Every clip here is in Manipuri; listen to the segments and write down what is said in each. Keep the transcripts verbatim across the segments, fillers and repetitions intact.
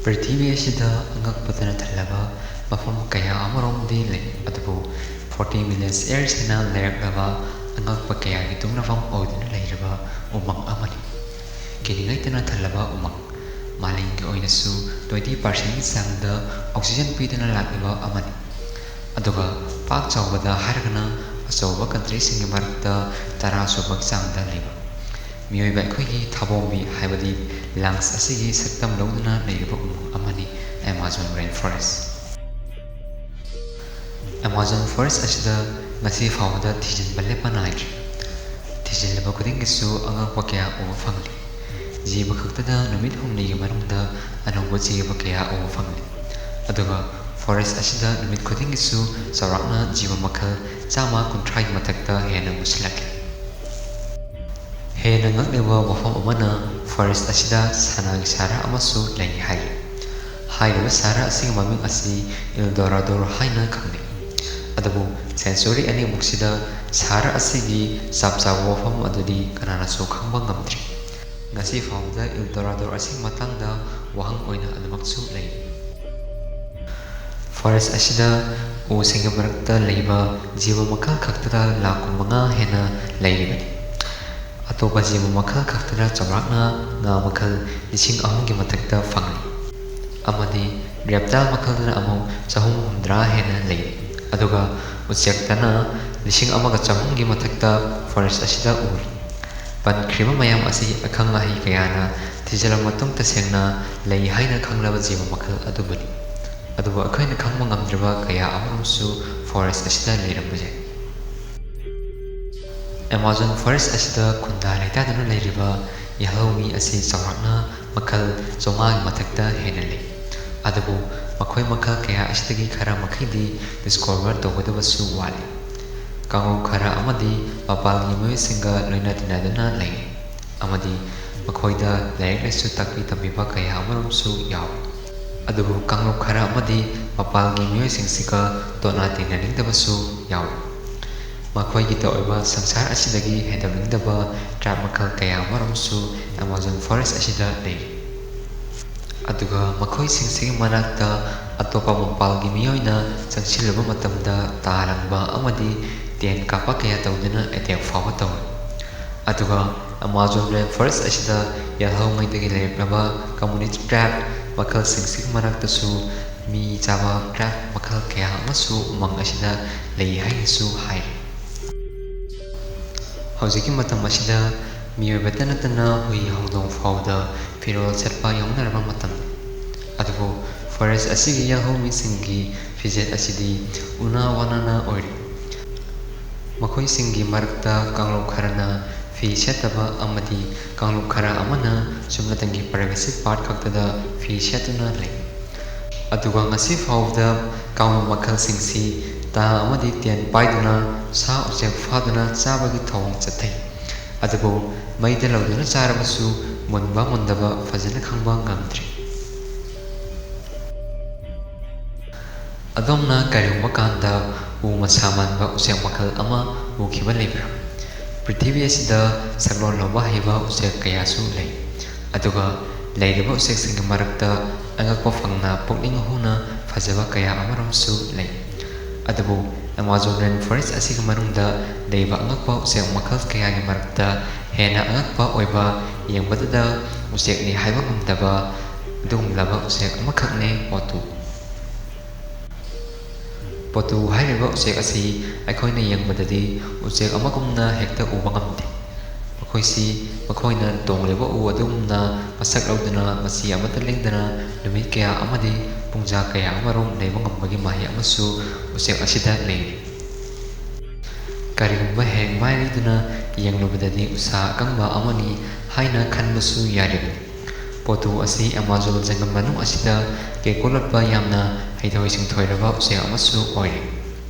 ꯄ꯭ꯔꯤꯊꯤꯕꯤ ꯑꯁꯤꯗ ꯑꯉꯛꯄꯗꯅ ꯊꯜꯂꯕ ꯃꯐꯝ ꯀꯌꯥ ꯑꯃꯔꯣꯝꯗꯤ ꯂꯩ, ꯑꯗꯨꯕꯨ forty million years ꯍꯥꯏꯅ ꯂꯩꯔꯛꯂꯕ ꯑꯉꯛꯄ ꯀꯌꯥꯒꯤ ꯇꯨꯡꯅꯐꯝ ꯑꯣꯏꯗꯨꯅ ꯂꯩꯔꯕ ꯎꯃꯪ ꯑꯃꯅꯤ꯫ ꯀꯤꯅꯤꯡꯉꯥꯏꯇꯅ ꯊꯜꯂꯕ ꯎꯃꯪ, ꯃꯥꯂꯦꯝꯒꯤ ꯑꯣꯏꯅꯁꯨ twenty percent ꯒꯤ ꯆꯥꯡꯗ oxygen ꯄꯤꯗꯨꯅ ꯂꯥꯛꯂꯤꯕ ꯑꯃꯅꯤ꯫ ꯑꯗꯨꯒ ꯄꯥꯛ ꯆꯥꯎꯕꯗ ꯍꯥꯏꯔꯒꯅ ꯑꯆꯧꯕ country ꯁꯤꯡꯒꯤ ꯃꯔꯛꯇ ꯇꯔꯥ ꯁꯨꯕ ꯆꯥꯡꯗ ꯂꯩꯕ, ꯃꯤꯑꯣꯏꯕ ꯑꯩꯈꯣꯏꯒꯤ ꯊꯥꯕꯣꯡꯕꯤ ꯍꯥꯏꯕꯗꯤ lungs ꯑꯁꯤꯒꯤ ꯁꯛꯇꯝ ꯂꯧꯗꯨꯅ ꯂꯩꯔꯤꯕ ꯎꯃꯪ ꯑꯃꯅꯤ Amazon rainforest꯫ Amazon forest ꯑꯁꯤꯗ ꯉꯁꯤ ꯐꯥꯎꯕꯗ ꯊꯤꯖꯤꯟꯕ ꯂꯦꯞꯄ ꯅꯥꯏꯗ꯭ꯔꯤ꯫ ꯊꯤꯖꯤꯜꯂꯕ ꯈꯨꯗꯤꯡꯒꯤꯁꯨ ꯑꯉꯛꯄ ꯀꯌꯥ ꯎꯕ ꯐꯪꯂꯤ꯫ ꯖꯤꯕ ꯈꯛꯇꯗ ꯅꯨꯃꯤꯠ ꯍꯨꯝꯅꯤꯒꯤ ꯃꯅꯨꯡꯗ ꯑꯅꯧꯕ ꯖꯤꯕ ꯀꯌꯥ ꯎꯕ ꯐꯪꯂꯤ꯫ ꯑꯗꯨꯒ forest ꯑꯁꯤꯗ ꯅꯨꯃꯤꯠ ꯈꯨꯗꯤꯡꯒꯤꯁꯨ ꯆꯥꯎꯔꯥꯛꯅ ꯖꯤꯕ ꯃꯈꯜ ꯆꯥꯝꯃ ꯀꯨꯟꯊ꯭ꯔꯥꯒꯤ ꯃꯊꯛꯇ ꯍꯦꯟꯅ ꯃꯨꯠꯁꯤꯜꯂꯛꯂꯤ꯫ ꯍꯦꯟꯅ ꯉꯛꯂꯤꯕ ꯋꯥꯐꯝ ꯑꯃꯅ forest ꯑꯁꯤꯗ ꯁꯅꯥꯒꯤ ꯁꯍꯔ ꯑꯃꯁꯨ ꯂꯩ ꯍꯥꯏꯔꯤ꯫ ꯍꯥꯏꯔꯤꯕ ꯁꯍꯔ ꯑꯁꯤꯒꯤ ꯃꯃꯤꯡ ꯑꯁꯤ El Dorador ꯍꯥꯏꯅ ꯈꯪꯅꯩ꯫ ꯑꯗꯨꯕꯨ century ꯑꯅꯤꯃꯨꯛꯁꯤꯗ ꯁꯍꯔ ꯑꯁꯤꯒꯤ ꯆꯞ ꯆꯥꯕ ꯋꯥꯐꯝ ꯑꯗꯨꯗꯤ ꯀꯅꯥꯅꯁꯨ ꯈꯪꯕ ꯉꯝꯗ꯭ꯔꯤ꯫ ꯉꯁꯤ ꯐꯥꯎꯕꯗ El Dorador ꯑꯁꯤꯒꯤ ꯃꯇꯥꯡꯗ ꯋꯥꯍꯪ ꯑꯣꯏꯅ ꯑꯗꯨꯃꯛꯁꯨ ꯂꯩꯔꯤ꯫ Forest ꯑꯁꯤꯗ ꯎꯁꯤꯡꯒꯤ ꯃꯔꯛꯇ ꯂꯩꯕ ꯖꯤꯕ ꯃꯈꯜ ꯈꯛꯇꯗ ꯂꯥꯈ ꯀꯨꯟꯃꯉꯥ ꯍꯦꯟꯅ ꯂꯩꯔꯤꯕꯅꯤ꯫ ꯑꯇꯣꯞꯄ ꯖꯤꯕ ꯃꯈꯜ ꯈꯛꯇꯗ ꯆꯥꯎꯔꯥꯛꯅ ꯉꯥ ꯃꯈꯜ ꯂꯤꯁꯤꯡ ꯑꯍꯨꯝꯒꯤ ꯃꯊꯛꯇ ꯐꯪꯂꯤ꯫ ꯑꯃꯗꯤ reptile ꯃꯈꯜꯗꯅ ꯑꯃꯨꯛ ꯆꯍꯨꯝ ꯍꯨꯝꯗ꯭ꯔꯥ ꯍꯦꯟꯅ ꯂꯩꯔꯤ꯫ ꯑꯗꯨꯒ ꯎꯆꯦꯛꯇꯅ ꯂꯤꯁꯤꯡ ꯑꯃꯒ ꯆꯍꯨꯝꯒꯤ ꯃꯊꯛꯇ forest ꯑꯁꯤꯗ ꯎꯔꯤ꯫ ꯄꯟꯈ꯭ꯔꯤꯕ ꯃꯌꯥꯝ ꯑꯁꯤ ꯑꯈꯪ ꯑꯍꯩ ꯀꯌꯥꯅ ꯊꯤꯖꯤꯜꯂꯕ ꯃꯇꯨꯡ ꯇꯁꯦꯡꯅ ꯂꯩ ꯍꯥꯏꯅ ꯈꯪꯂꯕ ꯖꯤꯕ ꯃꯈꯜ ꯑꯗꯨꯕꯨꯅꯤ꯫ ꯑꯗꯨꯕꯨ ꯑꯩꯈꯣꯏꯅ ꯈꯪꯕ ꯉꯝꯗ꯭ꯔꯕ ꯀꯌꯥ ꯑꯃꯔꯣꯝꯁꯨ forest ꯑꯁꯤꯗ ꯂꯩꯔꯝꯕ ꯌꯥꯏ꯫ Amazon forest ꯑꯁꯤꯗ ꯈꯨꯟꯗꯥ ꯂꯩꯇꯥꯗꯨꯅ ꯂꯩꯔꯤꯕ ꯌꯦꯜꯍꯧꯃꯤ ꯑꯁꯤ ꯆꯥꯎꯔꯥꯛꯅ ꯃꯈꯜ ꯆꯥꯝꯃꯉꯥꯒꯤ ꯃꯊꯛꯇ ꯍꯦꯟꯅ ꯂꯩ꯫ ꯑꯗꯨꯕꯨ ꯃꯈꯣꯏ ꯃꯈꯜ ꯀꯌꯥ ꯑꯁꯤꯗꯒꯤ ꯈꯔ ꯃꯈꯩꯗꯤ discover ꯇꯧꯒꯗꯕꯁꯨ ꯋꯥꯠꯂꯤ꯫ ꯀꯥꯡꯂꯨꯞ ꯈꯔ ꯑꯃꯗꯤ ꯃꯄꯥꯟꯒꯤ ꯃꯤꯑꯣꯏꯁꯤꯡꯒ ꯂꯣꯏꯅ ꯇꯤꯟꯅꯗꯨꯅ ꯂꯩꯔꯤ꯫ ꯑꯃꯗꯤ ꯃꯈꯣꯏꯗ ꯂꯥꯏꯔꯤꯛ ꯂꯥꯏꯁꯨ ꯇꯥꯛꯄꯤ ꯇꯝꯕꯤꯕ ꯀꯌꯥ ꯑꯃꯔꯣꯝꯁꯨ ꯌꯥꯎꯔꯤ꯫ ꯑꯗꯨꯕꯨ ꯀꯥꯡꯂꯨꯞ ꯈꯔ ꯑꯃꯗꯤ ꯃꯄꯥꯟꯒꯤ ꯃꯤꯑꯣꯏꯁꯤꯡꯁꯤꯒ ꯇꯣꯠꯅ ꯇꯤꯟꯅꯅꯤꯡꯗꯕꯁꯨ ꯌꯥꯎꯔꯤ꯫ ꯃꯈꯣꯏꯒꯤ ꯇꯧꯔꯤꯕ ꯁꯪꯁꯥꯔ ꯑꯁꯤꯗꯒꯤ ꯍꯦꯟꯗꯣꯛꯅꯤꯡꯗꯕ tribe ꯃꯈꯜ ꯀꯌꯥ ꯑꯃꯔꯣꯝꯁꯨ Amazon forest ꯑꯁꯤꯗ ꯂꯩꯔꯤ꯫ ꯑꯗꯨꯒ ꯃꯈꯣꯏꯁꯤꯡꯁꯤꯒꯤ ꯃꯅꯥꯛꯇ ꯑꯇꯣꯞꯄ ꯃꯄꯥꯜꯒꯤ ꯃꯤꯑꯣꯏꯅ ꯆꯪꯁꯤꯜꯂꯨꯕ ꯃꯇꯝꯗ ꯇꯥ ꯂꯪꯕ ꯑꯃꯗꯤ ꯇꯦꯟ ꯀꯥꯞꯄ ꯀꯌꯥ ꯇꯧꯗꯨꯅ ꯑꯦꯇꯦꯛ ꯐꯥꯎꯕ ꯇꯧꯏ꯫ ꯑꯗꯨꯒ ꯑꯦꯃꯥꯖꯣꯟ ꯔꯦꯟ ꯐꯣꯔꯦꯁ ꯑꯁꯤꯗ ꯌꯦꯜꯍꯧꯉꯩꯗꯒꯤ ꯂꯩꯔꯛꯂꯕ ꯀꯝꯃꯨꯅꯤꯁ ꯀ꯭ꯔꯦꯕ ꯃꯈꯜꯁꯤꯡꯁꯤꯒꯤ ꯃꯔꯛꯇꯁꯨ ꯃꯤ ꯆꯥꯕ ꯀ꯭ꯔꯦꯕ ꯃꯈꯜ ꯀꯌꯥ ꯑꯃꯁꯨ ꯎꯃꯪ ꯑꯁꯤꯗ ꯂꯩ ꯍꯥꯏꯅꯁꯨ ꯍꯥꯏꯔꯤ꯫ ꯍꯧꯖꯤꯛꯀꯤ ꯃꯇꯝ ꯑꯁꯤꯗ ꯃꯤꯑꯣꯏꯕꯇ ꯅꯠꯇꯅ ꯍꯨꯏ ꯍꯧꯗꯣꯡ ꯐꯥꯎꯕꯗ ꯐꯤꯔꯣꯜ ꯁꯦꯠꯄ ꯌꯥꯎꯅꯔꯕ ꯃꯇꯝꯅꯤ꯫ ꯑꯗꯨꯕꯨ ꯐꯣꯔꯦꯁ ꯑꯁꯤꯒꯤ ꯌꯦꯜꯍꯧꯃꯤꯁꯤꯡꯒꯤ ꯐꯤꯖꯦꯠ ꯑꯁꯤꯗꯤ ꯎꯅꯥ ꯋꯥꯅꯥꯅ ꯑꯣꯏꯔꯤ꯫ ꯃꯈꯣꯏꯁꯤꯡꯒꯤ ꯃꯔꯛꯇ ꯀꯥꯡꯂꯨꯞ ꯈꯔꯅ ꯐꯤ ꯁꯦꯠꯇꯕ ꯑꯃꯗꯤ ꯀꯥꯡꯂꯨꯞ ꯈꯔ ꯑꯃꯅ ꯆꯨꯝꯅꯇꯪꯒꯤ ꯄ꯭ꯔꯥꯏꯚꯦꯁꯤ ꯄꯥꯔꯠ ꯈꯛꯇꯗ ꯐꯤ ꯁꯦꯠꯇꯨꯅ ꯂꯩ꯫ ꯑꯗꯨꯒ ꯉꯁꯤ ꯐꯥꯎꯕꯗ ꯀꯥꯡꯂꯨꯞ ꯃꯈꯜꯁꯤꯡꯁꯤ ꯇꯥ ꯑꯃꯗꯤ ꯇꯦꯟ ꯄꯥꯏꯗꯨꯅ ꯁꯥ ꯎꯆꯦꯛ ꯐꯥꯗꯨꯅ ꯆꯥꯕꯒꯤ ꯊꯧꯑꯣꯡ ꯆꯠꯊꯩ꯫ ꯑꯗꯨꯕꯨ ꯃꯩꯗ ꯂꯧꯗꯨꯅ ꯆꯥꯔꯕꯁꯨ ꯃꯨꯟꯕ ꯃꯨꯟꯗꯕ ꯐꯖꯅ ꯈꯪꯕ ꯉꯝꯗ꯭ꯔꯤ꯫ ꯑꯗꯣꯝꯅ ꯀꯔꯤꯒꯨꯝꯕ ꯀꯥꯟꯗ ꯎ ꯃꯁꯥ ꯃꯥꯟꯕ ꯎꯆꯦꯛ ꯃꯈꯜ ꯑꯃ ꯎꯈꯤꯕ ꯂꯩꯕ꯭ꯔꯥ? ꯄ꯭ꯔꯤꯊꯤꯕꯤ ꯑꯁꯤꯗ ꯁꯛꯂꯣꯟ ꯂꯧꯕ ꯍꯩꯕ ꯎꯆꯦꯛ ꯀꯌꯥꯁꯨ ꯂꯩ꯫ ꯑꯗꯨꯒ ꯂꯩꯔꯤꯕ ꯎꯆꯦꯛꯁꯤꯡꯒꯤ ꯃꯔꯛꯇ ꯑꯉꯛꯄ ꯐꯪꯅ ꯄꯨꯛꯅꯤꯡ ꯍꯨꯅ ꯐꯖꯕ ꯀꯌꯥ ꯑꯃꯔꯣꯝꯁꯨ ꯂꯩ꯫ ꯑꯗꯨꯕꯨ ꯑꯦꯃꯥꯖꯣꯟ ꯔꯦꯟ ꯐꯣꯔꯦꯁ ꯑꯁꯤꯒꯤ ꯃꯅꯨꯡꯗ ꯂꯩꯕ ꯑꯉꯛꯄ ꯎꯆꯦꯛ ꯃꯈꯜ ꯀꯌꯥꯒꯤ ꯃꯔꯛꯇ ꯍꯦꯟꯅ ꯑꯉꯛꯄ ꯑꯣꯏꯕ, ꯌꯦꯡꯕꯗꯗ ꯎꯆꯦꯛꯅꯤ ꯍꯥꯏꯕ ꯉꯝꯗꯕ ꯑꯗꯨꯒꯨꯝꯂꯕ ꯎꯆꯦꯛ ꯑꯃꯈꯛꯅꯤ ꯄꯣꯇꯨ꯫ ꯄꯣꯇꯨ ꯍꯥꯏꯔꯤꯕ ꯎꯆꯦꯛ ꯑꯁꯤ ꯑꯩꯈꯣꯏꯅ ꯌꯦꯡꯕꯗꯗꯤ ꯎꯆꯦꯛ ꯑꯃꯒꯨꯝꯅ ꯍꯦꯛꯇ ꯎꯕ ꯉꯝꯗꯦ꯫ ꯃꯈꯣꯏꯁꯤ ꯃꯈꯣꯏꯅ ꯇꯣꯡꯂꯤꯕ ꯎ ꯑꯗꯨꯒꯨꯝꯅ ꯃꯁꯛ ꯂꯧꯗꯨꯅ ꯃꯆꯤ ꯑꯃꯠꯇ ꯂꯦꯡꯗꯅ ꯅꯨꯃꯤꯠ ꯀꯌꯥ ꯑꯃꯗꯤ ꯄꯨꯡꯖꯥ ꯀꯌꯥ ꯑꯃꯔꯣꯝ ꯂꯩꯕ ꯉꯝꯕꯒꯤ ꯃꯍꯩ ꯑꯃꯁꯨ ꯎꯆꯦꯛ ꯑꯁꯤꯗ ꯂꯩꯔꯤ꯫ ꯀꯔꯤꯒꯨꯝꯕ ꯍꯦꯛ ꯃꯥꯏ ꯂꯩꯗꯨꯅ ꯌꯦꯡꯂꯨꯕꯗꯗꯤ ꯎꯁꯥ ꯑꯀꯪꯕ ꯑꯃꯅꯤ ꯍꯥꯏꯅ ꯈꯟꯕꯁꯨ ꯌꯥꯔꯤꯕꯅꯤ꯫ ꯄꯣꯇꯨ ꯑꯁꯤ ꯑꯦꯃꯥꯖꯣꯟ ꯖꯪꯒꯜ ꯃꯅꯨꯡ ꯑꯁꯤꯗ ꯀꯦꯀꯨꯂꯠꯄ ꯌꯥꯝꯅ ꯍꯩꯊꯣꯏ ꯁꯤꯡꯊꯣꯏꯔꯕ ꯎꯆꯦꯛ ꯑꯃꯁꯨ ꯑꯣꯏꯔꯤ꯫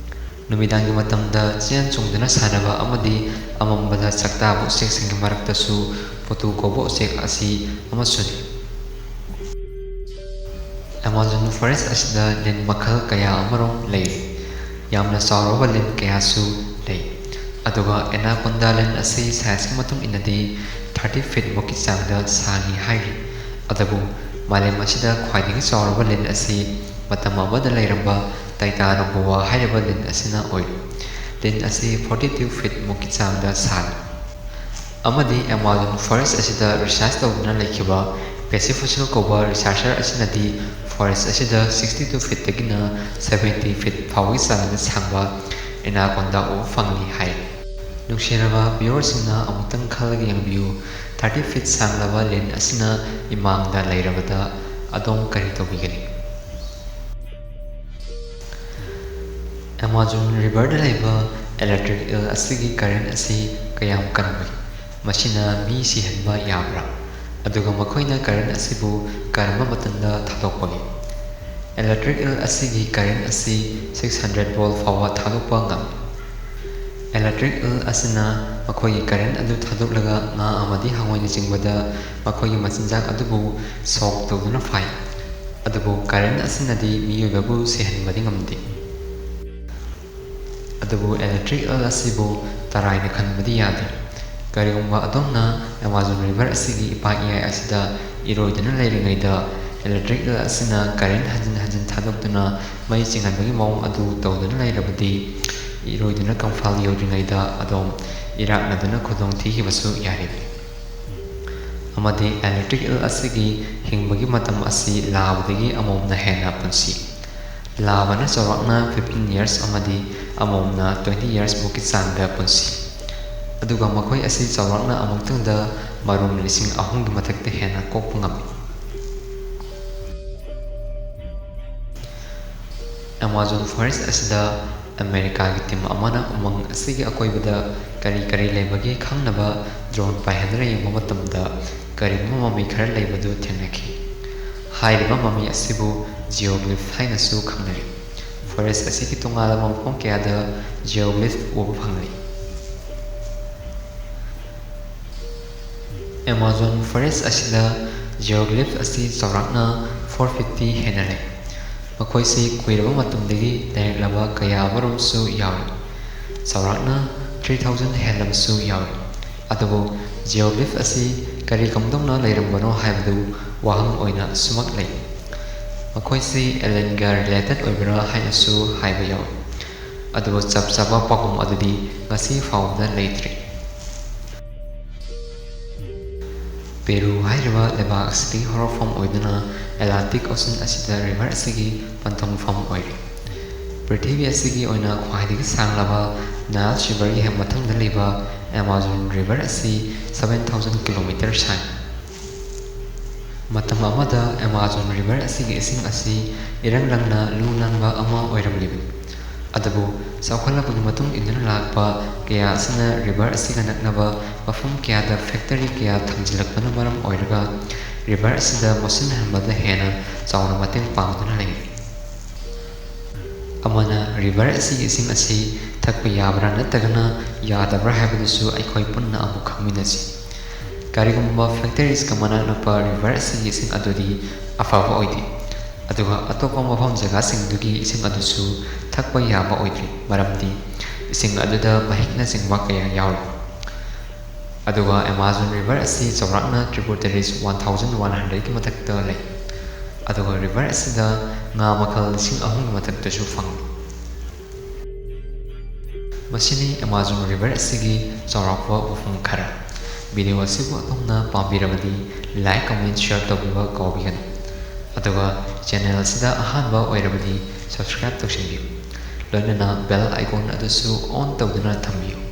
ꯅꯨꯃꯤꯗꯥꯡꯒꯤ ꯃꯇꯝꯗ ꯆꯦꯟ ꯆꯣꯡꯗꯨꯅ ꯁꯥꯟꯅꯕ ꯑꯃꯗꯤ ꯑꯃꯝꯕꯗ ꯁꯛꯇꯥꯕ ꯎꯆꯦꯛꯁꯤꯡꯒꯤ ꯃꯔꯛꯇꯁꯨ ꯄꯣꯇꯨ ꯀꯧꯕ ꯎꯆꯦꯛ ꯑꯁꯤ ꯑꯃꯁꯨꯅꯤ꯫ ꯑꯦꯃꯥꯖꯣꯟ ꯐꯣꯔꯦꯁ ꯑꯁꯤꯗ ꯂꯤꯟ ꯃꯈꯜ ꯀꯌꯥ ꯑꯃꯔꯣꯝ ꯂꯩꯔꯤ꯫ ꯌꯥꯝꯅ ꯆꯥꯎꯔꯕ ꯂꯤꯟ ꯀꯌꯥꯁꯨ ꯂꯩ꯫ ꯑꯗꯨꯒ ꯑꯦꯅꯥꯀꯣꯟꯗꯥ ꯂꯤꯟ ꯑꯁꯤ ꯁꯥꯏꯖꯀꯤ ꯃꯇꯨꯡ ꯏꯟꯅꯗꯤ ꯊꯥꯔꯇꯤ ꯐꯤꯠ ꯃꯨꯛꯀꯤ ꯆꯥꯡꯗ ꯁꯥꯡꯏ ꯍꯥꯏꯔꯤ꯫ ꯑꯗꯨꯕꯨ ꯃꯥꯂꯦꯝ ꯑꯁꯤꯗ ꯈ꯭ꯋꯥꯏꯗꯒꯤ ꯆꯥꯎꯔꯕ ꯂꯤꯟ ꯑꯁꯤ ꯃꯇꯝ ꯑꯃꯗ ꯂꯩꯔꯝꯕ ꯇꯥꯏꯇꯥꯅꯣꯕꯣꯋꯥ ꯍꯥꯏꯔꯤꯕ ꯂꯤꯟ ꯑꯁꯤꯅ ꯑꯣꯏꯔꯤ꯫ ꯂꯤꯟ ꯑꯁꯤ forty two feet ꯃꯨꯛꯀꯤ ꯆꯥꯡꯗ ꯁꯥꯡꯏ ꯑꯃꯗꯤ Amazon forest ꯑꯁꯤꯗ research ꯇꯧꯗꯨꯅ ꯂꯩꯈꯤꯕ Pacifossil ꯀꯧꯕ researcher ꯑꯁꯤꯅꯗꯤ forest ꯑꯁꯤꯗ sixty two feetꯇꯒꯤꯅ seventy feet ꯐꯥꯎꯕꯒꯤ ꯆꯥꯡꯗ ꯁꯥꯡꯕ anaconda ꯎꯕ ꯐꯪꯂꯤ ꯍꯥꯏ꯫ ꯅꯨꯡꯁꯤꯔꯕ viewerꯁꯤꯡꯅ ꯑꯃꯨꯛꯇꯪ ꯈꯜꯂꯒ ꯌꯦꯡꯕꯤꯌꯨ, thirty feet ꯁꯥꯡꯂꯕ ꯂꯤꯟ ꯑꯁꯤꯅ ꯏꯃꯥꯡꯗ ꯂꯩꯔꯕꯗ ꯑꯗꯣꯝ ꯀꯔꯤ ꯇꯧꯕꯤꯒꯅꯤ? Amazon riverꯗ ꯂꯩꯕ electric eel ꯑꯁꯤꯒꯤ current ꯑꯁꯤ ꯀꯌꯥꯝ ꯀꯟꯕꯒꯦ? ꯃꯁꯤꯅ ꯃꯤ ꯁꯤꯍꯟꯕ ꯌꯥꯕ꯭ꯔꯥ? ꯑꯗꯨꯒ ꯃꯈꯣꯏꯅ current ꯑꯁꯤꯕꯨ ꯀꯔꯝꯕ ꯃꯇꯝꯗ ꯊꯥꯗꯣꯛꯄꯒꯦ? Electric eel ꯑꯁꯤꯒꯤ current ꯑꯁꯤ six hundred volt ꯐꯥꯎꯕ ꯊꯥꯗꯣꯛꯄ ꯉꯝꯃꯤ꯫ Electric eel ꯑꯁꯤꯅ ꯃꯈꯣꯏꯒꯤ current ꯑꯗꯨ ꯊꯥꯗꯣꯛꯂꯒ ꯉꯥ ꯑꯃꯗꯤ ꯍꯉꯣꯏꯅꯆꯤꯡꯕꯗ ꯃꯈꯣꯏꯒꯤ ꯃꯆꯤꯟꯖꯥꯛ ꯑꯗꯨꯕꯨ shock ꯇꯧꯗꯨꯅ ꯐꯥꯏ꯫ ꯑꯗꯨꯕꯨ current ꯑꯁꯤꯅꯗꯤ ꯃꯤꯑꯣꯏꯕꯕꯨ ꯁꯤꯍꯟꯕꯗꯤ ꯉꯝꯗꯦ꯫ ꯑꯗꯨꯕꯨ electric eel ꯑꯁꯤꯕꯨ ꯇꯔꯥꯏꯅ ꯈꯟꯕꯗꯤ ꯌꯥꯗꯦ꯫ ꯀꯔꯤꯒꯨꯝꯕ ꯑꯗꯣꯝꯅ Amazon river ꯑꯁꯤꯒꯤ ꯏꯄꯥꯛ ꯏꯌꯥꯏ ꯑꯁꯤꯗ ꯏꯔꯣꯏꯗꯨꯅ ꯂꯩꯔꯤꯉꯩꯗ electric eel ꯑꯁꯤꯅ current ꯍꯟꯖꯤꯟ ꯍꯟꯖꯤꯟ ꯊꯥꯗꯣꯛꯇꯨꯅ ꯃꯩ ꯆꯤꯡꯍꯟꯕꯒꯤ ꯃꯑꯣꯡ ꯑꯗꯨ ꯇꯧꯗꯨꯅ ꯂꯩꯔꯕꯗꯤ, ꯏꯔꯣꯏꯗꯨꯅ ꯀꯪꯐꯥꯜ ꯌꯧꯗ꯭ꯔꯤꯉꯩꯗ ꯑꯗꯣꯝ ꯏꯔꯥꯛꯅꯗꯨꯅ ꯈꯨꯗꯣꯡ ꯊꯤꯈꯤꯕꯁꯨ ꯌꯥꯔꯤ꯫ ꯑꯃꯗꯤ electric eel ꯑꯁꯤꯒꯤ ꯍꯤꯡꯕꯒꯤ ꯃꯇꯝ ꯑꯁꯤ ꯂꯥꯕꯗꯒꯤ ꯑꯃꯣꯝꯅ ꯍꯦꯟꯅ ꯄꯨꯟꯁꯤ꯫ ꯂꯥꯕꯅ ꯆꯥꯎꯔꯥꯛꯅ fifteen years ꯑꯃꯗꯤ ꯑꯃꯣꯝꯅ twenty years ꯃꯨꯛꯀꯤ ꯆꯥꯡꯗ ꯄꯨꯟꯁꯤ꯫ ꯑꯗꯨꯒ ꯃꯈꯣꯏ ꯑꯁꯤ ꯆꯥꯎꯔꯥꯛꯅ ꯑꯃꯨꯛꯇꯪꯗ ꯃꯔꯨꯝ ꯂꯤꯁꯤꯡ ꯑꯍꯨꯝꯒꯤ ꯃꯊꯛꯇ ꯍꯦꯟꯅ ꯀꯣꯛꯄ ꯉꯝꯃꯤ꯫ Amazon forest ꯑꯁꯤꯗ ꯑꯃꯦꯔꯤꯀꯥꯒꯤ team ꯑꯃꯅ ꯎꯃꯪ ꯑꯁꯤꯒꯤ ꯑꯀꯣꯏꯕꯗ ꯀꯔꯤ ꯀꯔꯤ ꯂꯩꯕꯒꯦ ꯈꯪꯅꯕ drone ꯄꯥꯏꯍꯟꯗꯨꯅ ꯌꯦꯡꯕ ꯃꯇꯝꯗ ꯀꯔꯤꯒꯨꯝꯕ ꯃꯃꯤ ꯈꯔ ꯂꯩꯕꯗꯨ ꯊꯦꯡꯅꯈꯤ꯫ ꯍꯥꯏꯔꯤꯕ ꯃꯃꯤ ꯑꯁꯤꯕꯨ geoglyph ꯍꯥꯏꯅꯁꯨ ꯈꯪꯅꯔꯤ꯫ Forest ꯑꯁꯤꯒꯤ ꯇꯣꯉꯥꯟꯕ ꯃꯐꯝ ꯀꯌꯥꯗ geoglyph ꯎꯕ ꯐꯪꯂꯤ꯫ Amazon forest ꯑꯁꯤꯗ geoglyph ꯑꯁꯤ ꯆꯥꯎꯔꯥꯛꯅ four fifty ꯍꯦꯟꯅ ꯂꯩ꯫ ꯃꯈꯣꯏꯁꯤ ꯀꯨꯏꯔꯕ ꯃꯇꯝꯗꯒꯤ ꯂꯩꯔꯛꯂꯕ ꯀꯌꯥ ꯑꯃꯔꯣꯝꯁꯨ ꯌꯥꯎꯔꯤ꯫ ꯆꯥꯎꯔꯥꯛꯅ three thousand ꯍꯦꯜꯂꯕꯁꯨ ꯌꯥꯎꯔꯤ꯫ ꯑꯗꯨꯕꯨ geoglyph ꯑꯁꯤ ꯀꯔꯤ ꯀꯝꯗꯧꯅ ꯂꯩꯔꯝꯕꯅꯣ ꯍꯥꯏꯕꯗꯨ ꯋꯥꯍꯪ ꯑꯣꯏꯅ ꯁꯨꯃꯛ ꯂꯩ꯫ ꯃꯈꯣꯏꯁꯤ alienꯒ related ꯑꯣꯏꯕ꯭ꯔꯥ ꯍꯥꯏꯅꯁꯨ ꯍꯥꯏꯕ ꯌꯥꯎꯏ꯫ ꯑꯗꯨꯕꯨ ꯆꯞ ꯆꯥꯕ ꯄꯥꯎꯈꯨꯝ ꯑꯗꯨꯗꯤ ꯉꯁꯤ ꯐꯥꯎꯕꯗ ꯂꯩꯇ꯭ꯔꯤ꯫ ꯄꯦꯔꯨ ꯍꯥꯏꯔꯤꯕ ꯂꯩꯕꯥꯛ ꯑꯁꯤꯒꯤ ꯍꯧꯔꯛꯐꯝ ꯑꯣꯏꯗꯨꯅ Atlantic Ocean ꯑꯁꯤꯗ river ꯑꯁꯤꯒꯤ ꯄꯟꯊꯨꯡꯐꯝ ꯑꯣꯏꯔꯤ꯫ ꯄ꯭ꯔꯤꯊꯤꯕꯤ ꯑꯁꯤꯒꯤ ꯑꯣꯏꯅ ꯈ꯭ꯋꯥꯏꯗꯒꯤ ꯁꯥꯡꯂꯕ Nile riverꯒꯤ ꯍꯦꯛ ꯃꯊꯪꯗ ꯂꯩꯕ Amazon river ꯑꯁꯤ seven thousand kilometer ꯁꯥꯡꯏ꯫ ꯃꯇꯝ ꯑꯃꯗ Amazon river ꯑꯁꯤꯒꯤ ꯏꯁꯤꯡ ꯑꯁꯤ ꯏꯔꯪ ꯂꯪꯅ ꯂꯨ ꯅꯥꯟꯕ ꯑꯃ ꯑꯣꯏꯔꯝꯂꯤꯕꯅꯤ꯫ ꯑꯗꯨꯕꯨ ꯆꯥꯎꯈꯠꯂꯛꯄꯒꯤ ꯃꯇꯨꯡ ꯏꯟꯗꯨꯅ ꯂꯥꯛꯄ ꯀꯌꯥ ꯑꯁꯤꯅ river ꯑꯁꯤꯒ ꯅꯛꯅꯕ ꯃꯐꯝ ꯀꯌꯥꯗ factory ꯀꯌꯥ ꯊꯝꯖꯤꯜꯂꯛꯄꯅ ꯃꯔꯝ ꯑꯣꯏꯔꯒ river ꯑꯁꯤꯗ ꯃꯣꯠꯁꯤꯟꯍꯟꯕꯗ ꯍꯦꯟꯅ ꯆꯥꯎꯅ ꯃꯇꯦꯡ ꯄꯥꯡꯗꯨꯅ ꯂꯩꯔꯤ꯫ ꯑꯃꯅ river ꯑꯁꯤꯒꯤ ꯏꯁꯤꯡ ꯑꯁꯤ ꯊꯛꯄ ꯌꯥꯕ꯭ꯔꯥ ꯅꯠꯇ꯭ꯔꯒꯅ ꯌꯥꯗꯕ꯭ꯔꯥ ꯍꯥꯏꯕꯗꯨꯁꯨ ꯑꯩꯈꯣꯏ ꯄꯨꯟꯅ ꯑꯃꯨꯛ ꯈꯪꯃꯤꯟꯅꯁꯤ꯫ ꯀꯔꯤꯒꯨꯝꯕ factoriesꯀ ꯃꯅꯥꯛ ꯅꯛꯄ river ꯑꯁꯤꯒꯤ ꯏꯁꯤꯡ ꯑꯗꯨꯗꯤ ꯑꯐꯕ ꯑꯣꯏꯗꯦ꯫ ꯑꯗꯨꯒ ꯑꯇꯣꯞꯄ ꯃꯐꯝ ꯖꯒꯥꯁꯤꯡꯗꯨꯒꯤ ꯏꯁꯤꯡ ꯑꯗꯨꯁꯨ ꯊꯛꯄ ꯌꯥꯕ ꯑꯣꯏꯗ꯭ꯔꯤ, ꯃꯔꯝꯗꯤ ꯏꯁꯤꯡ ꯑꯗꯨꯗ ꯃꯍꯤꯛꯅꯆꯤꯡꯕ ꯀꯌꯥ ꯌꯥꯎꯔꯤ꯫ ꯑꯗꯨꯒ Amazon river ꯑꯁꯤ ꯆꯥꯎꯔꯥꯛꯅ tributaries one thousand one hundredꯀꯤ ꯃꯊꯛꯇ ꯂꯩ꯫ ꯑꯗꯨꯒ river ꯑꯁꯤꯗ ꯉꯥ ꯃꯈꯜ ꯂꯤꯁꯤꯡ ꯑꯍꯨꯝꯒꯤ ꯃꯊꯛꯇꯁꯨ ꯐꯪꯏ꯫ ꯃꯁꯤꯅꯤ Amazon river ꯑꯁꯤꯒꯤ ꯆꯥꯎꯔꯥꯛꯄ ꯋꯥꯐꯝ ꯈꯔ꯫ Video ꯑꯁꯤꯕꯨ ꯑꯗꯣꯝꯅ ꯄꯥꯝꯕꯤꯔꯕꯗꯤ like, comment, share ꯇꯧꯕꯤꯕ ꯀꯥꯎꯕꯤꯒꯅꯨ꯫ ꯑꯗꯨꯒ channel ꯑꯁꯤꯗ ꯑꯍꯥꯟꯕ ꯑꯣꯏꯔꯕꯗꯤ subscribe ꯇꯧꯁꯤꯟꯕꯤꯌꯨ꯫ ꯂꯣꯏꯅꯅ bell icon ꯑꯗꯨꯁꯨ on ꯇꯧꯗꯨꯅ ꯊꯝꯕꯤꯌꯨ꯫